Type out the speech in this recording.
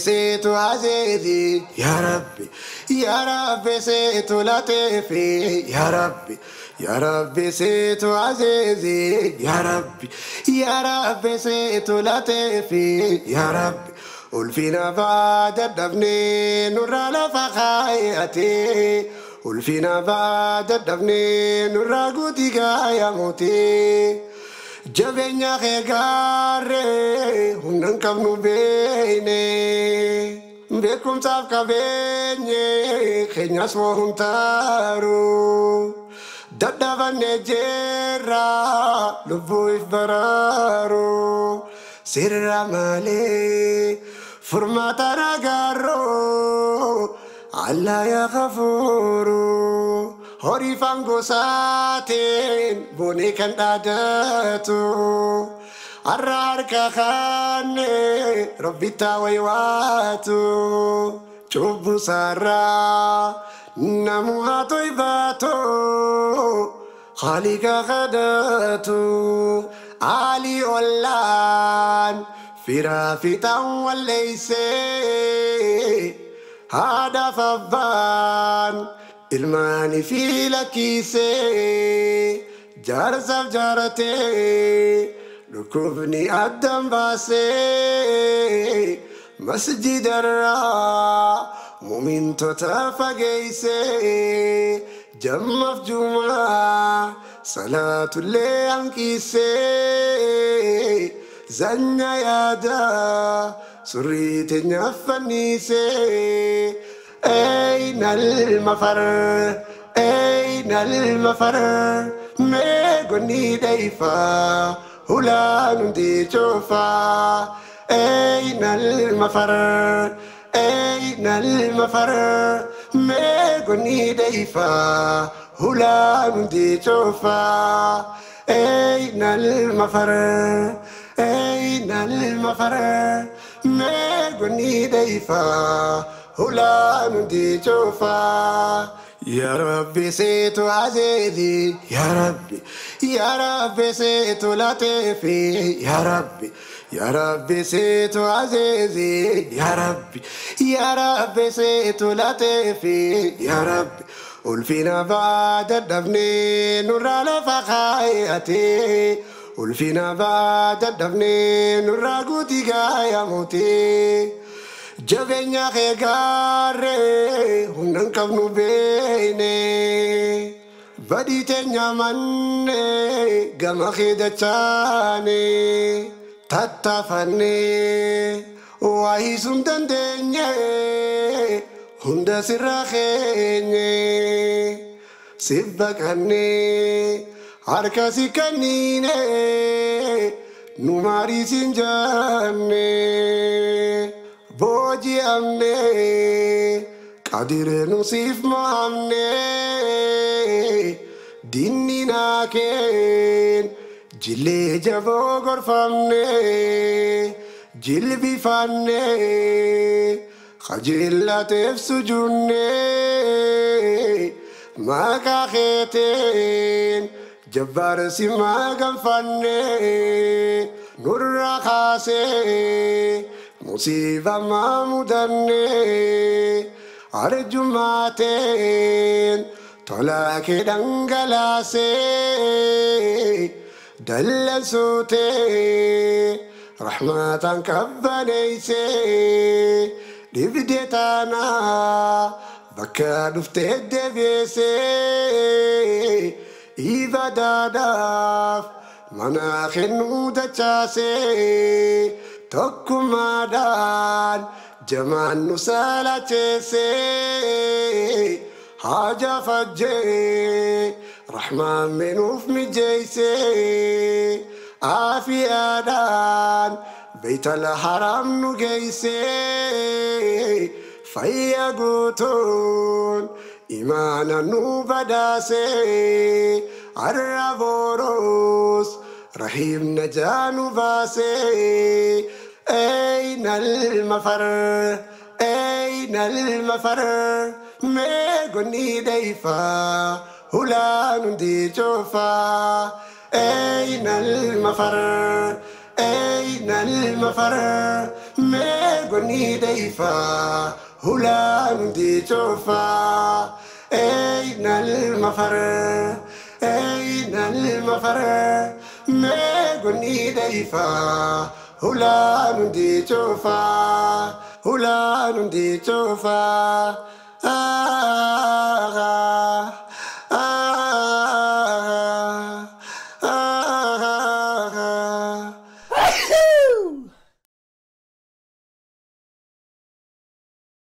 سيتو عزيزي يا ربي يا ربي سيتو لطيفي يا ربي يا ربي سيتو عزيزي يا ربي يا ربي سيتو لطيفي يا ربي ulfina baadadhabnee nurraa lafa kaayatee ulfina baadadhabnee nurraa guutii gaayamutee jabeenya kee gaarree humna hin qabnu beekne beekumsaaf qabeenye keenyas moo hin taaru dadhabannee jirra lubbuu if baraaru sirra malee furmaata nagaarroo allaa yaa ghafuuru horii fangosaatiin boonee kan dhaadatu har'a harka kaanne rabbittaa waywaatu cubbuu saarraa namu haa toybaatu khaliqa kadhatu Ali ollaan firaa fixaan walleeysee haadhaaf abbaan ilmaanii fi lakkiisee jaarsaaf jaaratee dhukkubni addan baasee masjidarraa mu'mintoota fageeysee jammaaf jumaa salaatullee hanqisee zanya yaadaa surrii teenya fannisee ayna almafar ayna almafar mee gonni dheeyfaa hulaan hundi cufaa ayna almafar ayna almafar mee gonni dheeyfaa hulaan hundi cufaa ayna almafar ayna almafar mee gonni dheeyfaa hulaan hundi cufaa يا ربي سيتو عزيزي يا ربي يا ربي سيتو لطيفي يا ربي يا ربي سيتو عزيزي يا ربي يا ربي سيتو لطيفي يا ربي ulfina baadadhabnee nurraa lafa kaayatee ulfina baadadhabnee nurraa guutii gaayamutee jabeenya kee gaarree humna hin qabnu beekne badii teenya manne gama kee dachaane tattaafannee waa hiisuu hin dandeenye hunda sirraa keenye siif baqannee harka si kenniine nu maarii siin jenne booji'amne qadiree nu siif mo'amne diinni naa keen jillee jaboo gorfamne jilbifanne خجلتف سجوني ما كاخيتين جبار سما قنفني نور خاسي مصيبة ما مدني أرجماتين طلاك دنقلاسي دلسوتي رحمة كبنيسي dhibdee taanaa bakka dhuftee deebiisee ibadaadhaaf mana kennuu dachaasee tokkummaadhaan jamaan nu salacheessee haja fajjee rahmaan minuuf mijeessee aafiyaadhaan بيت الحرام نجيسي فيا قوتون إيمانا نوبداسي الربوروس رحيم نجانو باسي أين المفر أين المفر ميغني ديفا هولان دي جوفا أين المفر أين المفر؟ Meegonni deifaa hulaan hundi cufaa. أين المفر أين المفر ميغني ديفا هلان دي توفا هلان دي توفا آه.